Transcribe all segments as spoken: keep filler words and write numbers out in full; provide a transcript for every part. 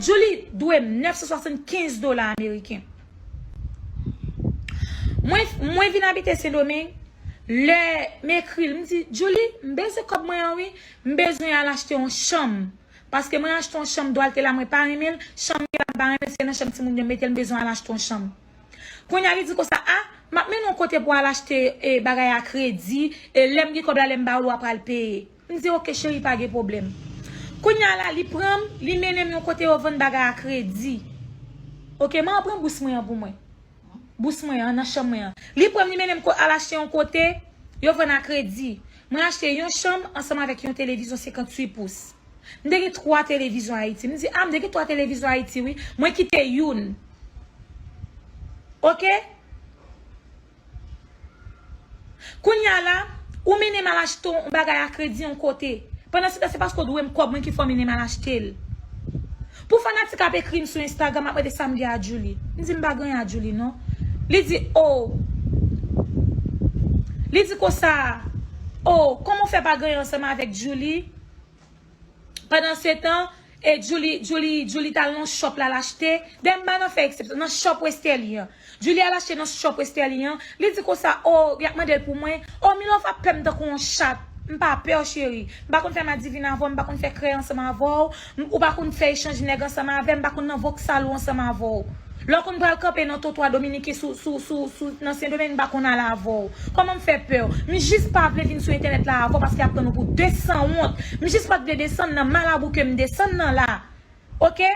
Julie dwe m nèf san swasannkenz dola ameriken. Mwen, mwen vin abite Sendomeng, lè m ekri l, m di, Julie, m bezwen kòb mwen an wi, m bezwen al achte yon chanm. Paske mwen achte yon chanm, Dwalte la, mwen pa renmen l, chanm li la, m pa renmen l, se nan chanm timoun yo mete l, m bezwen al achte yon chanm. Kounye a li di konsa, a, m ap mennen w yon kote pou al achte e, bagay a kredi, e lè m gen kòb la, lè m ba ou l, w ap al peye. M di, oke, cheri, pa gen pwoblèm. Kounye a la, li pran m, li mennen m yon kote yo vann bagay a kredi. Oke, m a pran bous mwen an pou mwen. Bous mwen an, nan chanm mwen an. Li pran m, li mennen m ko- al achte yon kote, yo vann a kredi. Mwen achte yon chanm ansanm avèk yon televizyon senkantuit pous. M te gen twa televizyon Ayiti. M di, a, m te gen twa televizyon Ayiti, wi. Mwen kite youn. Oke? Kounye a la, ou mennen m al achte yon bagay a kredi yon kote. Pandansetan, se paske w dwe m kòb mwen ki fè w mennen m al achte l. Pou fanatik ap ekri m sou Instagram, ap mande sa m gen a Julie. M di, m pa gen anyen a Julie, non. Li di, o. Li di konsa, o, kòman w fè pa gen anyen ansanm avèk Julie? Pandansetan, e Julie, Julie, Julie t al nan shop la, l achte. Dayè m pa nan fè eksepsyon. Nan shop Westerlie an. Julie al achte nan shop Westerlie an. Li di konsa, o, y ap mande l pou mwen. O, Milova pè m tankou yon chat. M pa pè w, cheri. M pa konn fè madivin avè w, m pa konn fè krèy ansanm avè w. M- Ou pa konn fè echanj nèg ansanm avè m, m pa konn nan voksal ou ansanm avè w. Lè w konn pral kanpe nan twotwa dominiken sou, sou, sou, sou, nan Sendomeng, m pa konn ale avè w. Kòman m fè pè w? M jis pa vle vin sou entènèt la avè w paske y ap pran nou pou de sanwont. M jis pa t vle desann nan malabou ke m desann nan la. Oke?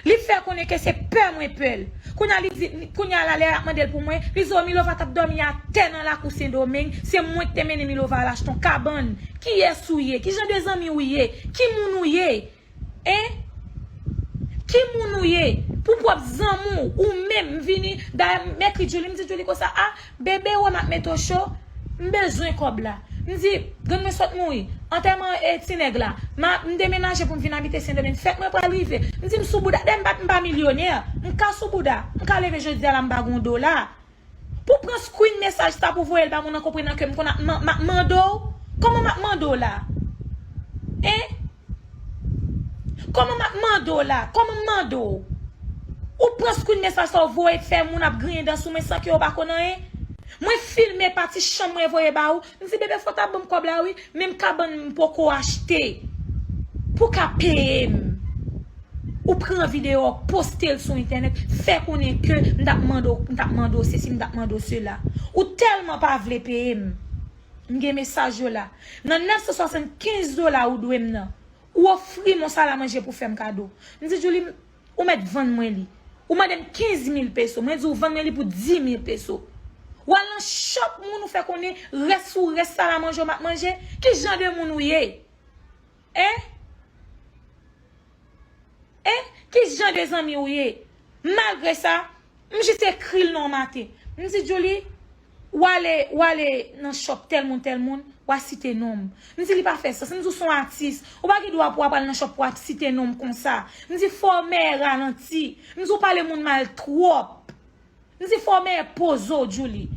Li fè konnen ke se pè mwen pè l. Kounye a li di, kounye a la lè y ap mande l pou mwen, li di, o, Milova t ap dòmi atè nan lakou Sendomeng, se mwen ki te mennen Milova al achte yon kabann. Kiyès ou ye? Ki jan de zanmi w ye? Ki moun ou ye? Hein? Ki moun ou ye? Pou pwòp zanmi w, ou menm, m vini, dayè m ekri Julie, m di Julie konsa, a, bebe wè m ap mete w cho, m bezwen kòb la. M di, grann mwen sot mouri, antèman e ti nèg la, m a- m demenaje pou m vin abite Sendomeng, fèt mwen pral rive. M di m sou bouda, dayè m pa, m pa milyonè, m ka sou bouda, m ka leve jodi a la m pa gen yon dola. Pou pran screen mesaj sa pou voye l ba moun nan konprenan ke m konn ap man- m ap mande w. Kòman m ap mande w la? Hein? Kòman m ap mande w la? Kòman m mande w? Ou pran screen mesaj sa w voye fè moun ap griyen dan sou mwen san ke yo pa konn anyen? Mwen filme pati chanm mwen voye ba ou. M di bebe fò w ta ban m kòb la wi, menm kabann m poko achte. Pou w ka peye m. Ou pran videyo, poste l sou entènèt, fè konnen ke m t ap mande w, m t ap mande w sesi, m t ap mande w sela. Ou tèlman pa vle peye m. M gen mesaj yo la. Nan nèf san swasannkenz dola ou dwe m nan, ou ofri m yon salamanje pou fè m kado. M di Julie, ou mèt vann mwen li. Ou mande m kenz mil peso. Mwen di ou vann mwen li pou dis mil peso. W al nan shop moun ou fè konnen rès ou rès salamanje w m ap manje. Ki jan de moun ou ye? Hein? Hein? Ki jan de zanmi ou ye? Malgre sa, m jis ekri l nan yon maten. M di, Julie, w ale, w ale nan shop tèl moun, tèl moun, w a site non m. M di, li pa fè sans. M di, w se yon atis. Ou pa gen dwa pou w ap al nan shop pou w ap site non m konsa. M di, fò w mèyè ralanti. M di, w pale moun mal twòp. M di, fò w mèyè poze w, Julie.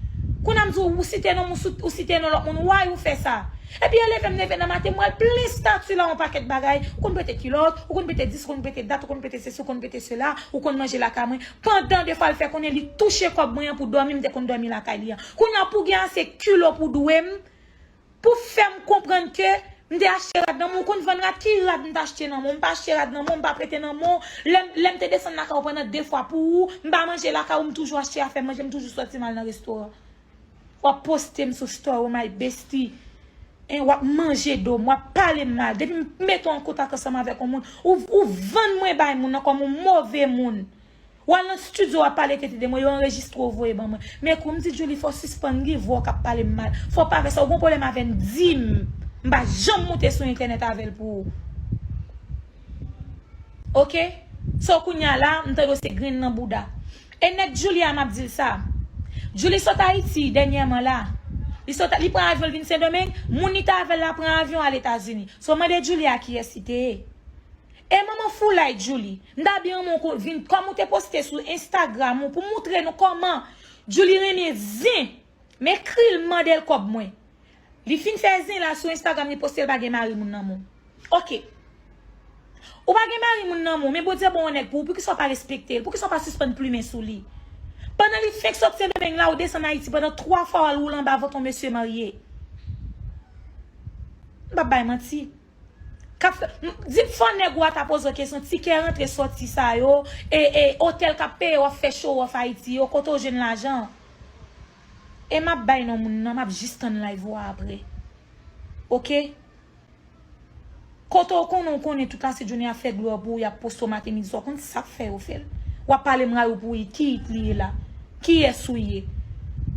Kounye a m di w, ou site non m, ou sou- ou site non lòt moun, why ou fè sa? Epi eleve m leve nan maten, m wè l plen stati la yon pakèt bagay. Ou konn pete kilòt, ou konn pete dis, ou konn pete dat, ou konn pete sesi, ou konn pete sela, ou konn manje lakay mwen. Pandan defwa l fè konnen li touche kòb mwen an pou dòmi, m te konn dòmi lakay li an. Kounye a pou gen ase kilo pou dwe m, pou fè m konprann ke m te achte rad nan men w. Ou konn vann rad? Ki rad m t achte nan men w? M pa achte rad nan men w, m pa prete nan men w. Lè m, lè m te desann lakay ou pandan de fwa pou ou, m pa manje lakay ou, m toujou achte afè manje, m toujou sòti m al nan restoran. W ap poste m sou story, my bestie. Hein, w ap manje do m, w ap pale m mal. Depi m mete w an kontak ansanm avèk yon moun, ou, ou vann mwen bay moun nan kòm yon move moun. W al nan estidyo, w ap pale tete de mwen, yo anrejistre w voye ban mwen. Men kou m di Julie, fò w sispann rive w k ap pale m mal. Fò w pa fè sa, ou gon pwoblèm avè m, di m. M pa janm moute sou entènèt avè l pou ou. Oke? So kounye a la, m tande w se grenn nan bouda. E nèg Julie a m ap di l sa. Julie sot Ayiti dènyèman la. Li sot, li pran avyon, l vin Sendomeng. Moun li t avè l la pran avyon al Etazini. So mande Julie a kiyès li te ye. E manman foulay Julie, m ta byen renmen w kon- vin, kòm ou te poste sou Instagram ou pou moutre nou kòman Julie renmen zen. M ekri l, m mande l kòb mwen. Li fin fè zen la sou Instagram, li poste l pa gen mari moun nan men w. Ok. Ou pa gen mari moun nan men w, men Bondye ba w yon nèg pou ou, poukisa w pa respekte l? Poukisa w pa sispann plimen sou li? Pandan li fenk sòti Sendomeng la, ou desann Ayiti, pandan twa fwa w al woule anba vant yon mesye marye. M p ap bay manti. K ap fè, m, di m fò nèg ou a ta poze w kesyon, tikè rantre sòti sa yo, e, e, otèl k ap peye w ap fè show off Ayiti yo, kote w jwenn lajan? E m ap bay non moun nan, m ap jis tann live ou a apre. Ok? Kote w konnen, w konnen tout lasenjounen y ap fè glwa pou ou, y ap poste w maten, midi, swa, w konn sa k fè yo fè l. W ap pale m ray ou pou it, ki it li ye la? Kiyès ou ye?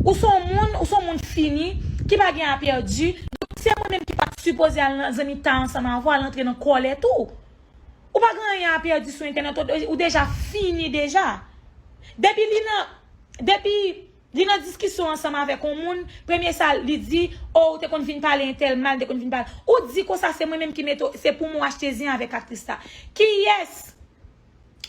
Ou se yon moun, ou se yon moun fini, ki pa gen a pèdi. Donk, se mwen menm ki pa t sipoze al nan zanmitay ansanm avè w, al antre nan kòlèt ou. Ou pa gen anyen a pèdi sou entènèt, ou, ou deja fini deja. Depi li nan, depi li nan diskisyon ansanm avèk yon moun, premye sa li di, o, ou te konn vin pale entèl mal, te konn vin pale. Ou di konsa se mwen menm ki mete, se pou mwen w achte zen avèk aktris la. Kiyès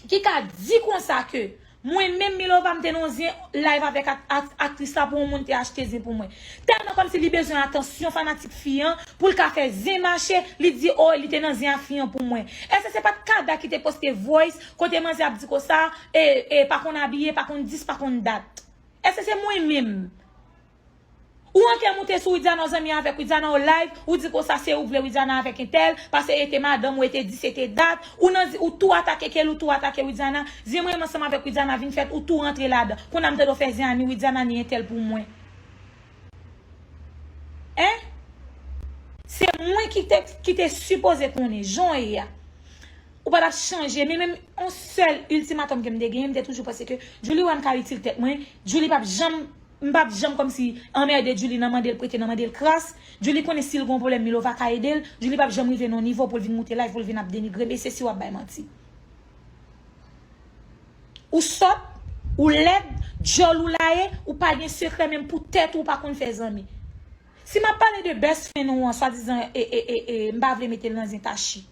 ki ka di konsa ke mwen menm Milova m te nan zen live avèk ak, ak, aktris la pou yon moun te achte zen pou mwen? Tèlman kòmsi li bezwen atansyon fanatik fi an pou l ka fè zen mache, li di, o, li te nan zen ak fi an pou mwen. Èske se pa t Kada ki te poste voice kote manzè ap di konsa, e, e pa konn abiye, pa konn dis, pa konn dat? Èske se mwen menm? Ou anke moute sou Widiana, w zanmi avèk Widiana, w live, ou di konsa se ou vle Widiana avèk entèl, paske e te madanm ou, e te dis, e te dat, ou nan, ou tou atake Kelly, ou tou atake Widiana, zen mwen menm ansanm avèk Widiana vin fèt, ou tou rantre ladan. Kounye a m tande w fè zen a ni Widiana ni entèl pou mwen. Hein? Se mwen ki te, ki te sipoze konnen jan w ye a. Ou pa t ap chanje, men menm yon sèl iltimatòm ke m te genyen, m te toujou panse ke Djouly One ka itil tèt mwen, Djouly p ap janm, m p ap janm kòmsi anmède Djouly nan mande l prete, nan mande l kras. Djouly konnen si l gen yon pwoblèm, Milova ka ede l. Djouly p ap janm rive nan yon nivo pou l vin moute live, pou l vin ap denigre m, e se si w ap bay manti. Ou sòt, ou lèd, djòl ou la ye, ou pa gen sekrè, menm pou tèt ou, ou pa konn fè zanmi. Si m ap pale de best friend ou an, swadizan, e, e, e, e, m pa vle mete l nan zen Tachi.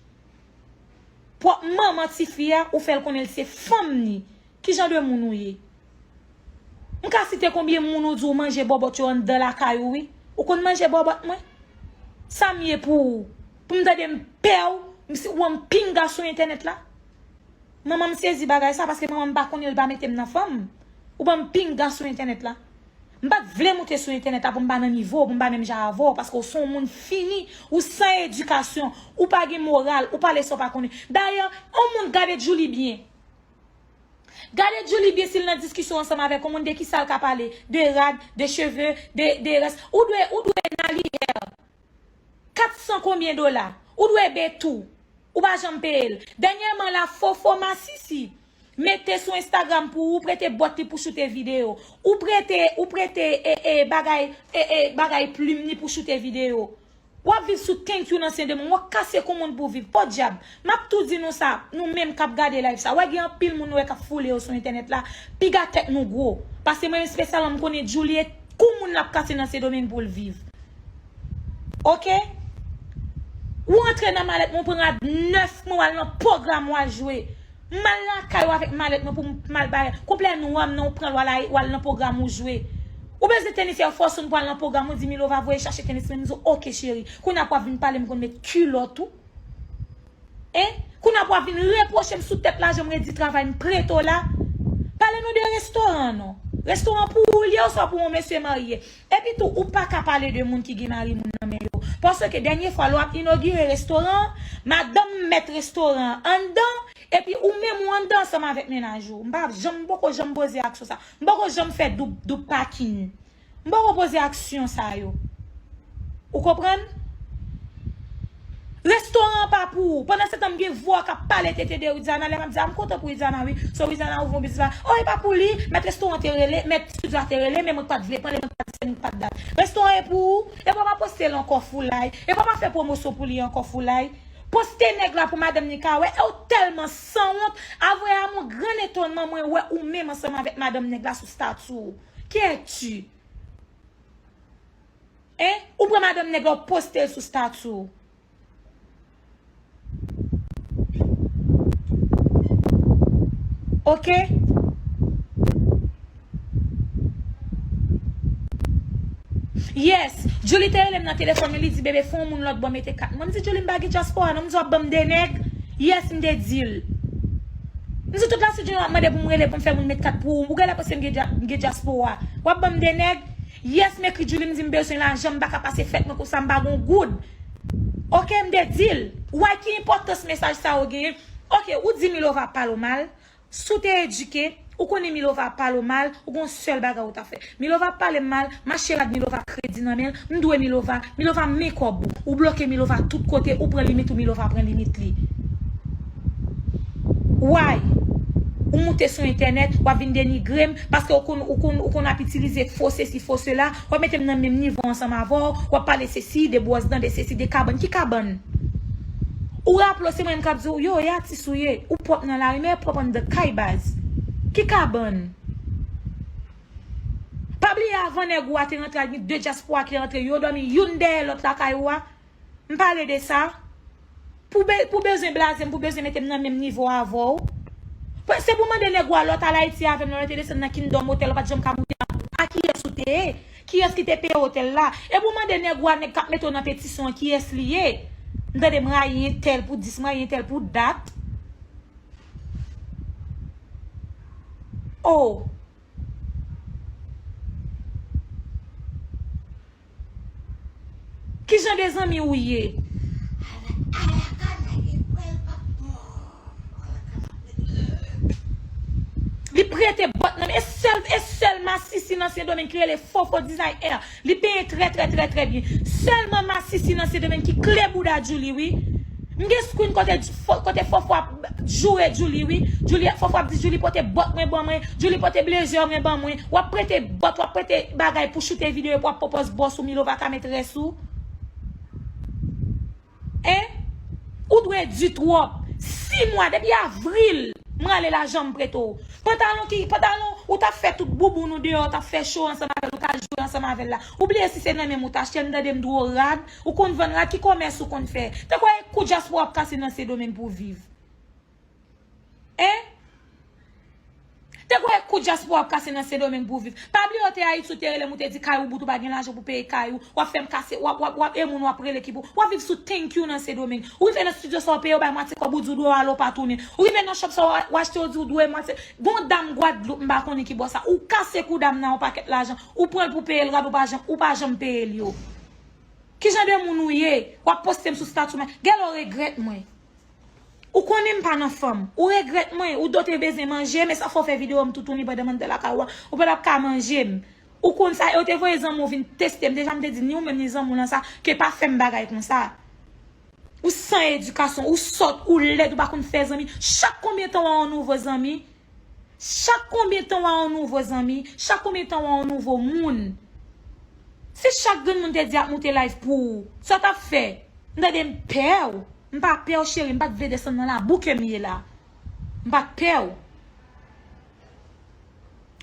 Pwòp manman tifi a, ou fè l konnen l se fanm ni. Ki jan de moun ou ye? M ka site konbyen moun ou di w manje bòbòt yo anndan lakay ou, wi. Ou konn manje bòbòt mwen? Sa m ye pou ou? Pou m tande m pè w, m si, ou wè m pinga sou entènèt la? Manman m sezi bagay sa, paske manman m pa konnen l pa mete m nan fanm. Ou ban m pinga sou entènèt la. M pa t vle moute sou entènèt la pou m pa nan nivo w, pou m pa menm jan avè w, paske w se yon moun fini, ou san edikasyon, ou pa gen moral, ou pale sa w pa konnen. Dayè, yon moun gade Djouly byen. Gade Djouly byen si l nan diskisyon ansanm avèk yon moun, de kisa l ka pale? De rad, de cheve, de, de rès. Ou dwe, ou dwe Nali Hair. Kat san konbyen dola? Ou dwe Betou. Ou pa janm peye l. Dènyèman la, Fofo Masisi mete sou Instagram pou ou prete bòt li pou choute videyo. Ou prete, ou prete, e, e, bagay, e, e, bagay plim li pou choute videyo. W ap viv sou thank you nan Sendomeng. W ap kase kou moun pou viv. Podyab. M ap tou di nou sa, nou menm k ap gade live sa. W ap gen anpil moun nou wè k ap foule yo sou entènèt la. Piga tèt nou gwo. Paske mwen espesyalman m konnen Djouly e kou moun l ap kase nan Sendomeng pou l viv. Ok? Ou antre nan malèt mwen, ou pran rad nèf mwen, w al nan pwogram, w al jwe. M al lakay ou avèk malèt mwen pou m, m al bay konplè nwa m nan, ou pran l, w al, w al nan pwogram ou jwe. Ou bezwen Tennis Air Force One pou al nan pwogram, ou di Milova voye chache tennis mwen, m di w, ok cheri. Kounye a pou w ap vin pale m konn met kilòt ou. Hein? Kounye a pou w ap vin repwoche m sou tèt lajan m redi travay m prete w la. Pale nou de restoran an non. Restoran pou ou l ye oswa pou yon mesye marye? Epi tou, ou pa ka pale de moun ki gen mari moun nan men yo. Paske dènye fwa, lè w ap inogire restoran an, madanm mèt restoran an anndan, epi ou menm ou anndan ansanm avèk mennaj ou. M pa janm, m poko janm poze aksyon sa. M poko janm fè doub, doub pakin. M poko poze aksyon sa yo. Ou konprann? Restoran an pa pou ou. Pandan se tan, m gen vwa k ap pale tete de Widiana. Lè m ap di, a, m kontan pou Widiana, wi. So, Widiana ouvri yon biznis la. O, e pa pou li. Mèt restoran te rele, mèt estidyo a te rele, men mwen k pa t vle pran li, mwen k pa t di se mwen k pa t dat. Restoran e pou ou. E pa pa poste l ankò foulay. E pa pa fè pwomosyon pou li ankò foulay. Poste nèg la pou madanm ni ka wè. E w tèlman sanwont. A vrai, à mon grand étonnement, mwen wè ou menm ansanm avèk madanm nèg la sou stati w. Qui es-tu? Hein? Ou pran madanm nèg la, w poste l sou stati w. Ok? Yes, Julie te rele m nan telefòn, men li di, "Bebe, fè yon moun lòt bò mete kat." Mwen, m di, "Julie, m pa gen dyaspora, non." M di, "W ap ban m de nèg?" Yes, m te di l. M di, "Tout la sou Julie w ap mande pou m rele, pou m fè moun met kat pou ou. Ou genlè panse m gen dya-, m gen dyaspora. W ap ban m de nèg?" Yes, m ekri Julie, m di, "M bezwen lajan, m pa ka pase fèt mwen konsa, m pa gen yon goud." Oke, m te di l. Ou wè ki enpòtans mesaj sa yo genyen? Oke, ou di Milova ap pale w mal. Si w te edike, ou konnen Milova ap pale w mal, ou gen yon sèl bagay ou ta fè. Milova ap pale m mal, m achte rad Milova kredi nan men l, m dwe Milova, Milova men kòb ou. Ou bloke Milova tout kote, ou pran limit ou, Milova pran limit li. Why? Ou moute sou entènèt, w ap vin denigre m, paske ou konn, ou konn, ou konn ap itilize fo sesi, fo sela, w ap mete m nan menm nivo ansanm avè w, w ap pale sesi, de bwòs dan, de sesi, de kabann. Ki kabann? Ou raple w se mwen menm k ap di w, yo, e atis ou ye. Ou pwòp nan lari, men pwòp anndan kay baz. Ki kabann? Pa bliye avan nèg ou a te rantre a, gen de dyaspora ki te rantre, yo dòmi youn dèyè lòt lakay ou a. M pale de sa. Pou be-, pou bezwen blaze m, pou bezwen mete m nan menm nivo avè w. Pou, se pou mande nèg ou a lè w t al Ayiti avè m, lè w te desann nan Kingdom Hotel, ou pa t janm ka moute a, a kiyès ou te ye? Kiyès ki te peye otèl la? E pou mande nèg ou a, nèg k ap mete w nan petisyon an, kiyès li ye? M tande m rayi entèl pou dis, m rayi entèl pou dat. Oh. Ki jan de zanmi ou ye? Li prete bòt nan men. E sèl, e sèl masisi nan Sendomeng ki rele Fofo Design Hair. Li penyen trè, trè, trè, trè byen. Sèlman masisi nan Sendomeng ki kle bouda Djouly, wi. M gen screen kote, kote Fofo ap joure Djouly, wi. Djouly, Fofo ap di Djouly pote bòt mwen ban mwen, Djouly pote blezè mwen ban mwen. W ap prete bòt, w ap prete bagay pou choute videyo, pou w ap pwopòz bòs ou, Milova ka met rès ou. Hein? Ou dwe di twòp. Sis mwa, depi avril, m rale lajan m prete w. Pantalon ki, pantalon, ou t ap fè tout bouboun ou deyò, ou t ap fè cho ansanm avè l, ou t al joure ansanm avè l la. Ou bliye si se nan menm ou t achte l, m tande m dwe w rad, ou konn vann rad, ki kòmès ou konn fè? Te kwè kou dyaspora ap kase nan Sendomeng pou w viv. Hein? Te kwè kou dyaspora ap kase nan Sendomeng pou w viv. Pa bliye w te Ayiti, ou te rele m, ou te di kay ou bout, ou pa gen lajan pou peye kay ou. W ap fè m kase, w ap, w ap, w ap, e moun w ap rele ki pou. W ap viv sou thank you nan Sendomeng. Ou rive nan estidyo sa, w peye, w bay mwatye kòb, ou di w dwe w ale, w pa tounen. Ou rive nan shop sa, w achte, w di w dwe mwatye. Gen yon dam Gwadloup, m pa konnen ki bò sa. Ou kase kou dam nan yon pakèt lajan. Ou pran l pou peye l rad, ou pa janm, ou pa janm peye l yo. Ki jan de moun ou ye? W ap poste m sou stati w, men gèlè w regrèt mwen. Ou konnen m pa nan fanm. Ou regrèt mwen, ou do te bezwen manje, men sa fè w fè videyo m toutouni pandan m anndan lakay ou a, ou pa t ap ka manje m. Ou konn sa, e w te voye zanmi w vin teste m. Deja m te di ni ou menm ni zanmi w lan sa, ke pa fè m bagay konsa. Ou san edikasyon, ou sòt, ou lèd, ou pa konn fè zanmi. Chak konbyen tan w a yon nouvo zanmi? Chak konbyen tan w a yon nouvo zanmi? Chak konbyen tan w a yon nouvo moun? Si chak grenn moun te di ap moute live pou ou, sa w t ap fè? M tande m pè w. M pa pè w, cheri, m pa t vle desann nan labou ke m ye la. M pa t pè w.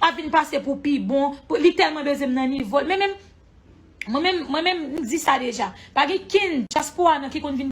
Ap vin pase pou pi bon, pou, li tèlman bezwen m nan nivo l. Men menm, mwen menm, mwen menm, m di sa deja. Pa gen kenn dyaspora nan ki konn vin